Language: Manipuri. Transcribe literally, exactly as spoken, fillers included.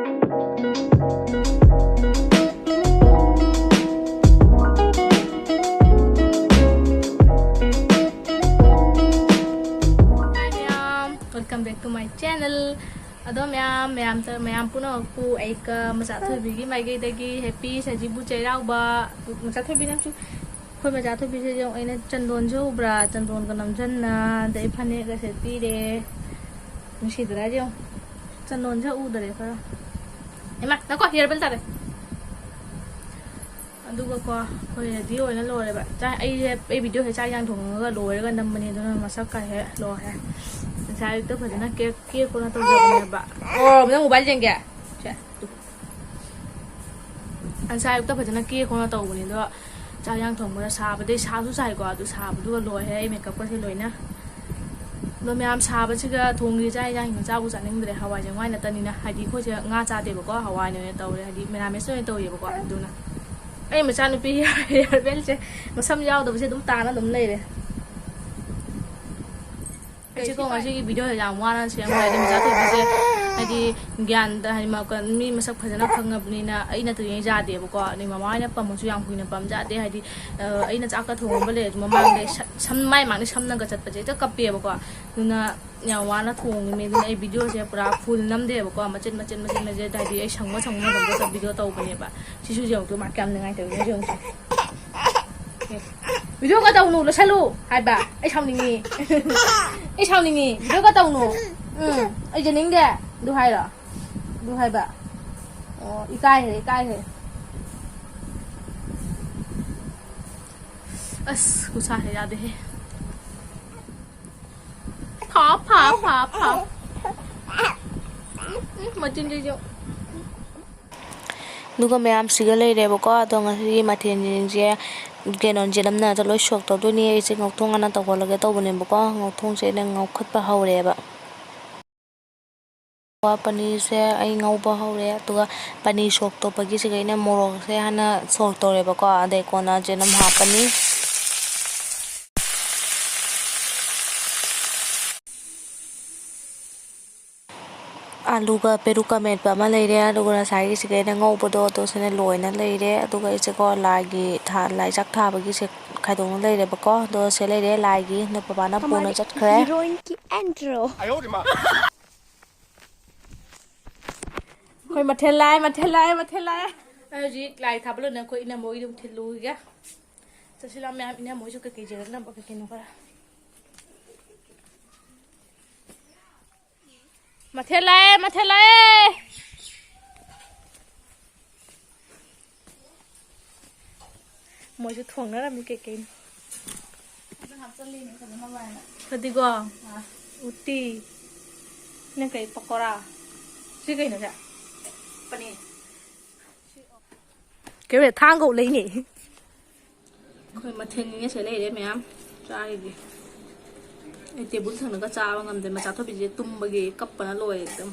Hi ꯃꯌꯥꯝ, welcome back to my channel. ꯑꯗꯣ ꯃꯌꯥꯝ, ꯃꯌꯥꯝ, ꯃꯌꯥꯝ ꯄꯨꯝꯅꯃꯛꯄꯨ ꯑꯩꯒ ꯃꯆꯥ ꯊꯣꯏꯕꯤꯒꯤ ꯃꯥꯏꯀꯩꯗꯒꯤ happy ꯁꯖꯤꯕꯨ ꯆꯩꯔꯥꯎꯕ꯫ ꯃꯆꯥ ꯊꯣꯏꯕꯤ ꯅꯪꯁꯨ, ꯑꯩꯈꯣꯏ ꯃꯆꯥ ꯊꯣꯏꯕꯤꯁꯦ ꯌꯦꯡꯉꯣ, ꯑꯩꯅ ꯆꯟꯗꯣꯟꯁꯦ ꯎꯕ꯭ꯔꯥ? ꯆꯟꯗꯣꯟꯒ ꯅꯝꯖꯟꯅ, ꯑꯗꯩ ꯐꯅꯦꯛꯀ ꯁꯦꯠꯄꯤꯔꯦ꯫ ꯅꯨꯡꯁꯤꯗ꯭ꯔꯥ ꯌꯦꯡꯉꯣ, ꯆꯟꯗꯣꯟꯁꯦ ꯎꯗꯔꯦ ꯈꯔ꯫ ꯍꯩꯃꯥ, ꯅꯀꯣ, hair band ꯇꯥꯔꯦ꯫ ꯑꯗꯨꯒꯀꯣ, ꯑꯩꯈꯣꯏ ready ꯑꯣꯏꯅ ꯂꯣꯏꯔꯦꯕ꯫ ꯆꯥꯛ, ꯑꯩꯁꯦ, ꯑꯩ videoꯁꯦ ꯆꯥꯛ ꯏꯟꯖꯥꯡ ꯊꯣꯡꯉꯒ ꯂꯣꯏꯔꯒ ꯅꯝꯕꯅꯦ, ꯑꯗꯨꯅ ꯃꯁꯛ ꯀꯥꯏꯁꯦ ꯂꯣꯏꯔꯦ꯫ ꯉꯁꯥꯏ ꯑꯌꯨꯛꯇ ꯐꯖꯅ ꯀꯦ-, ꯀꯦ ꯈꯣꯠꯅ ꯇꯧꯖꯕꯅꯦꯕ꯫ ꯑꯣ, ꯅꯪ mobile ꯌꯦꯡꯒꯦ? ꯁꯦ, ꯇꯨ꯫ ꯉꯁꯥꯏ ꯑꯌꯨꯛꯇ ꯐꯖꯅ ꯀꯦ ꯈꯣꯠꯅ ꯇꯧꯕꯅꯦ, ꯑꯗꯣ ꯆꯥꯛ ꯏꯟꯖꯥꯡ ꯊꯣꯡꯕꯗ ꯁꯥꯕꯗꯩ, ꯁꯥꯁꯨ ꯁꯥꯏꯀꯣ, ꯑꯗꯨ ꯁꯥꯕꯗꯨꯒ ꯂꯣꯏꯔꯦ ꯑꯩ makeupꯀꯁꯦ ꯂꯣꯏꯅ꯫ ꯑꯗꯣ ꯃꯌꯥꯝ, ꯁꯥꯕꯁꯤꯒ ꯊꯣꯡꯉꯤ ꯆꯥꯛ ꯏꯟꯖꯥꯡꯁꯤꯡꯗꯣ ꯆꯥꯕꯨ ꯆꯥꯅꯤꯡꯗ꯭ꯔꯦ, ꯍꯋꯥꯏ ꯆꯦꯡꯋꯥꯏ ꯅꯠꯇꯅꯤꯅ꯫ ꯍꯥꯏꯗꯤ ꯑꯩꯈꯣꯏꯁꯦ ꯉꯥ ꯆꯥꯗꯦꯕꯀꯣ, ꯍꯋꯥꯏꯅ ꯑꯣꯏꯅ ꯇꯧꯔꯦ, ꯍꯥꯏꯗꯤ ꯃꯦꯔꯥꯃꯦꯁ ꯑꯣꯏꯅ ꯇꯧꯋꯦꯕꯀꯣ꯫ ꯑꯗꯨꯅ ꯑꯩ ꯃꯆꯥꯅꯨꯄꯤ hair bandꯁꯦ ꯃꯁꯝ ꯌꯥꯎꯗꯕꯁꯦ ꯑꯗꯨꯝ ꯇꯥꯅ ꯑꯗꯨꯝ ꯂꯩꯔꯦ꯫ ꯑꯩꯁꯦꯀꯣ, ꯉꯁꯤꯒꯤ videoꯁꯦ ꯌꯥꯝ ꯋꯥꯅ ꯁꯦꯝꯈ꯭ꯔꯦ꯫ ꯍꯥꯏꯗꯤ ꯃꯆꯥ ꯊꯣꯏꯕꯤꯁꯦ, ꯍꯥꯏꯗꯤ ꯒ꯭ꯌꯥꯟꯗ, ꯍꯥꯏꯗꯤ ꯃ-, ꯀ-, ꯃꯤ ꯃꯁꯛ ꯐꯖꯅ ꯈꯪꯉꯕꯅꯤꯅ ꯑꯩ ꯅꯠꯇ꯭ꯔꯤꯉꯩ ꯌꯥꯗꯦꯕꯀꯣ꯫ ꯑꯗꯩ ꯃꯃꯥ ꯍꯣꯏꯅ ꯄꯝꯃꯁꯨ ꯌꯥꯝ ꯀꯨꯏꯅ ꯄꯝ ꯌꯥꯗꯦ꯫ ꯍꯥꯏꯗꯤ, ꯑ, ꯑꯩꯅ ꯆꯥꯛꯀ ꯊꯣꯡꯉꯝꯕ ꯂꯩꯔꯁꯨ ꯃꯃꯥꯡꯗ ꯁ-, ꯁꯝ, ꯃꯥꯏ ꯃꯥꯡꯗ ꯁꯝꯅꯒ ꯆꯠꯄꯁꯦ ꯍꯦꯛꯇ ꯀꯞꯄꯦꯕꯀꯣ꯫ ꯑꯗꯨꯅ ꯌꯥꯝ ꯋꯥꯅ ꯊꯣꯡꯉꯤꯅꯦ꯫ ꯑꯗꯨꯅ ꯑꯩ videoꯁꯦ ꯄꯨꯔꯥ full ꯅꯝꯗꯦꯕꯀꯣ, ꯃꯆꯦꯠ ꯃꯆꯦꯠ ꯃꯆꯦꯠ ꯃꯆꯦꯠ, ꯍꯥꯏꯗꯤ ꯑꯩ ꯁꯪꯕ ꯁꯪꯕ ꯃꯇꯝꯗ ꯈꯛꯇ video ꯇꯧꯕꯅꯦꯕ꯫ ꯁꯤꯁꯨ ꯌꯦꯡꯉꯨ ꯇꯨ, ꯃꯥ ꯀꯌꯥꯝ ꯅꯨꯡꯉꯥꯏꯇꯕꯅꯣ ꯌꯦꯡꯉꯨ ꯇꯨ꯫ ꯑꯦ, videoꯒ ꯇꯧꯅꯨ, ꯂꯣꯏꯁꯜꯂꯨ ꯍꯥꯏꯕ꯫ ꯑꯩ ꯁꯥꯎꯅꯤꯡꯉꯤ꯫ ꯑꯩ ꯁꯥꯎꯅꯤꯡꯉꯤ꯫ Videoꯒ ꯇꯧꯅꯨ꯫ ꯎꯝ, ꯑꯩ ꯌꯦꯡꯅꯤꯡꯗꯦ꯫ ꯑꯗꯨ ꯍꯥꯏꯔꯣ? ꯑꯗꯨ ꯍꯥꯏꯕ? ꯑꯣ, ꯏꯀꯥꯏꯈ꯭ꯔꯦ, ꯏꯀꯥꯏꯈ꯭ꯔꯦ꯫ ꯑꯁ, ꯈꯨꯠꯁꯥꯁꯦ ꯌꯥꯗꯦꯍꯦ꯫ ꯐꯥ, ꯐꯥ, ꯐꯥ, ꯐꯥ꯫ ꯎꯝ, ꯃꯆꯤꯟꯁꯤꯁꯨ ꯌꯦꯡꯉꯨ꯫ ꯑꯗꯨꯒ ꯃꯌꯥꯝ ꯁꯤꯒ ꯂꯩꯔꯦꯕꯀꯣ꯫ ꯑꯗꯣ ꯉꯁꯤꯒꯤ ꯃꯊꯦꯜꯁꯤꯡꯁꯦ ꯀꯩꯅꯣ, ꯖꯦꯅꯝꯅ ꯂꯣꯏ ꯁꯣꯛ ꯇꯧꯗꯣꯏꯅꯤ꯫ ꯑꯩꯁꯦ ꯉꯧꯊꯣꯡ ꯍꯥꯟꯅ ꯇꯧꯒꯠꯂꯒꯦ ꯇꯧꯕꯅꯦꯕꯀꯣ꯫ ꯉꯧꯊꯣꯡꯁꯦ ꯑꯩꯅ ꯉꯧꯈꯠꯄ ꯍꯧꯔꯦꯕ꯫ ꯄꯅꯤꯔꯁꯦ ꯑꯩ ꯉꯧꯕ ꯍꯧꯔꯦ꯫ ꯑꯗꯨꯒ ꯄꯅꯤꯔ ꯁꯣꯛ ꯇꯧꯕꯒꯤꯁꯤꯒ ꯑꯩꯅ ꯃꯣꯔꯣꯛꯁꯦ ꯍꯥꯟꯅ ꯁꯣꯛ ꯇꯧꯔꯦꯕꯀꯣ꯫ ꯑꯗꯩ ꯀꯣꯟꯅ ꯖꯦꯅꯝ ꯍꯥꯞꯄꯅꯤ꯫ ꯑꯂꯨꯒ ꯄꯦꯔꯨꯛꯀ ꯃꯦꯠꯄ ꯑꯃ ꯂꯩꯔꯦ, ꯑꯗꯨꯒ ꯉꯁꯥꯏꯒꯤ ꯁꯤꯒ ꯑꯩꯅ ꯉꯧꯕꯗꯣ, ꯑꯗꯣ ꯁꯤꯅ ꯂꯣꯏꯅ ꯂꯩꯔꯦ꯫ ꯑꯗꯨꯒ ꯑꯩꯁꯦꯀꯣ, ꯂꯥꯏꯒꯤ ꯊꯥ-, ꯂꯥꯏ ꯆꯥꯛ ꯊꯥꯕꯒꯤꯁꯦ ꯈꯥꯏꯗꯣꯛꯅ ꯂꯩꯔꯦꯕꯀꯣ꯫ ꯑꯗꯣ ꯁꯦ ꯂꯩꯔꯦ ꯂꯥꯏꯒꯤ, ꯅꯣꯏ ꯄꯄꯥꯅ ꯄꯨꯅ ꯆꯠꯈ꯭ꯔꯦ꯫ ꯑꯩꯈꯣꯏ ꯃꯊꯦꯜ ꯂꯥꯛꯑꯦ, ꯃꯊꯦꯜ ꯂꯥꯛꯑꯦ, ꯃꯊꯦꯜ ꯂꯥꯛꯑꯦ꯫ ꯑꯩ ꯍꯧꯖꯤꯛ ꯂꯥꯏ ꯊꯥꯕ ꯂꯣꯏꯅ ꯑꯩꯈꯣꯏ ꯏꯅꯝꯃ ꯍꯣꯏꯒꯤ ꯑꯗꯨꯝ ꯊꯤꯜꯂꯨꯈꯤꯒꯦ꯫ ꯆꯠꯁꯤ ꯂꯥꯎ ꯃꯌꯥꯝ, ꯏꯅꯝꯃ ꯍꯣꯏꯁꯨ ꯀꯩꯀꯩ ꯖꯒꯥꯗ ꯅꯝꯕ ꯀꯩ ꯀꯩꯅꯣ ꯈꯔ꯫ ꯃꯊꯦꯜ ꯂꯥꯛꯑꯦ, ꯃꯊꯦꯜ ꯂꯥꯛꯑꯦ꯫ ꯃꯣꯏꯁꯨ ꯊꯣꯡꯅꯔꯝꯃꯤ ꯀꯩꯀꯩꯅꯣ꯫ ꯐꯖꯅ ꯍꯥꯞꯆꯜꯂꯤꯅꯦ, ꯐꯖꯅ ꯂꯥꯏꯅ꯫ ꯐꯗꯤꯒꯣꯝ, ꯑꯥ꯫ ꯎꯇꯤ, ꯅꯪ ꯀꯩ ꯄꯀꯣꯔꯥ? ꯁꯤ ꯀꯩꯅꯣ ꯁꯦ? ꯄꯅꯤꯔ꯫ ꯀꯩꯅꯣ ꯊꯥꯡꯒ ꯂꯩꯅꯦ꯫ ꯑꯩꯈꯣꯏ ꯃꯊꯦꯜꯅꯤꯅꯦ ꯁꯦ ꯂꯩꯔꯦ ꯃꯌꯥꯝ ꯆꯥꯔꯤꯗꯤ꯫ ꯑꯩ ꯇꯦꯕꯜ ꯊꯪꯅꯒ ꯆꯥꯕ ꯉꯝꯗꯦ꯫ ꯃꯆꯥ ꯊꯣꯛꯄꯤꯁꯦ ꯇꯨꯝꯕꯒꯤ ꯀꯞꯄꯅ ꯂꯣꯏꯔꯦ ꯑꯗꯨꯝ꯫